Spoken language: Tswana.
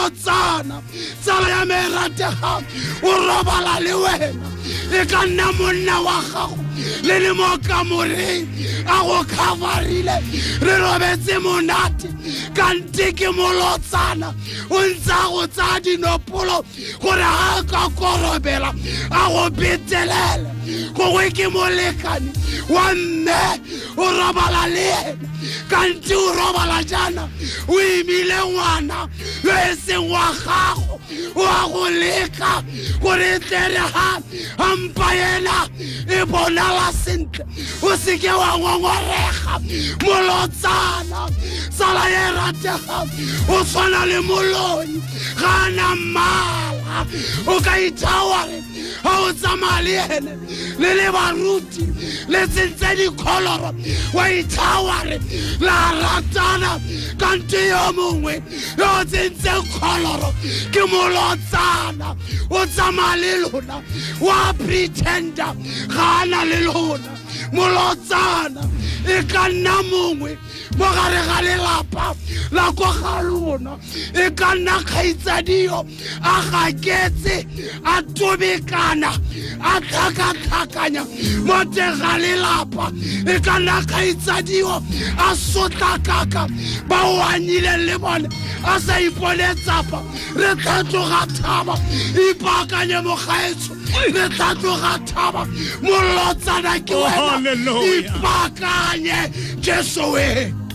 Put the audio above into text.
Molotsana, tsala ya me e rategang, o robala le wena, e ka nna monna wa gago, le le mo kamoreng, a go coverile, re robetse monate, kante ke molotsana o ntse a go tsaya dinopolo gore ga a ka korobela a go betelele. Gongwe ke molekane wa mme, o robala le ene, kante o robala jaana o imile ngwana yo e seng wa gago. O a go leka gore e tlere ga ampa ena e bonala sentle, o seke wa ngongorega. Molotsana, tsala e rategang, o tshwana le moloi, ga a na mmala. O ka ithawa re ga o tsamaya le ene, le le baruti, le tsentse dikholoro, wa ithawa re la ratana, kante yo mongwe yo o tsentseng kholoro ke molotsana. O tsamaya le lona, wa pretenda ga a na le lona. Molotsana e ka nna mongwe mo gare ga lelapa la ko ga lona, e ka nna kgaitsadio, a gaketse, a tobekana, a tlhakatlhakanya mo teng ga lelapa, e ka nna kgaitsadio a sotlakaka ba o anyileng le bone, a sa ipone tsapa. Re tlhatloga thaba, ipaakanye mogaetsho, re tlhatloga thaba. Molotsana ke wena, Hallelujah. ipaakanye. Jesu we.